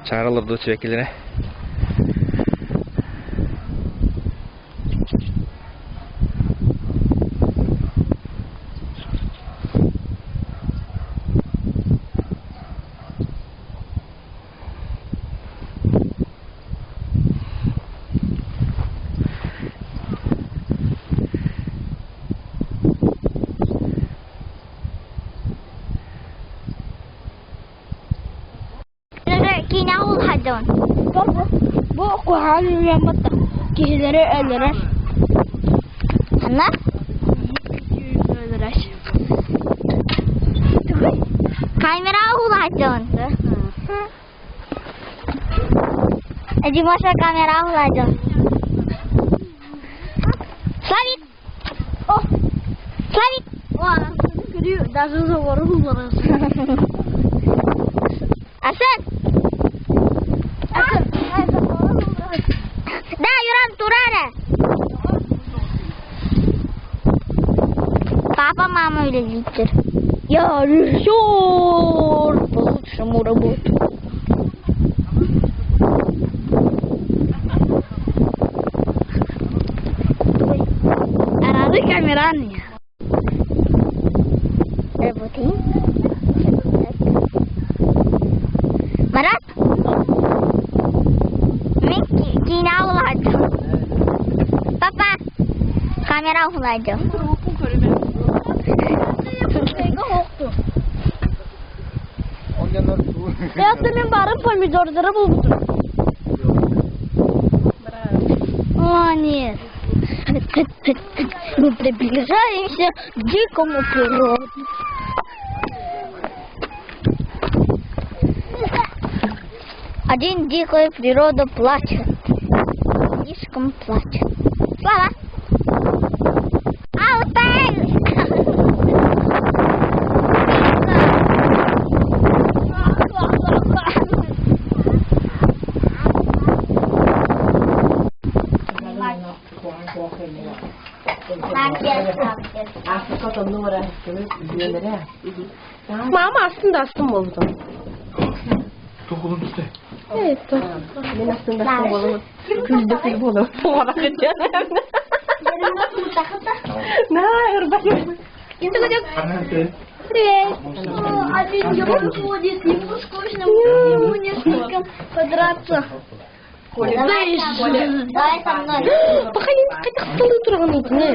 Чаара олордубут сибэккилэрэ. Киинэҕэ улаһардыбын. Бу куһаҕан үөрэммит киһилэри өлөрөр. Ханна? Өлөрөр. Камераҕа улаһардыбын. Димаша камераҕа улаһардыбын. Славик! О! Славик! Даже забору Арсен! Да, Юран, турара! Папа, мама үлэлииттэр. Я режиссер по лучшему работаю. Арады камераны. Работаем. Марат? Мин киинэ уһулааччым. Папа, камера уһулааччым. Hayatta мен барып помидордары булбутум. О, нет. Мы приближаемся к дикому природу. Один дикая природа плачет. Слишком плачет. Слава! Алтай! Мама астында астын болду. Тугулун түсте. Evet. Мен астында астын болду. Күлдө болу. На, Привет! Один ходит, ему скучно, ему не с кем подраться. Давай Давай со мной. Пахалин қайда қысылды тұрған итіне.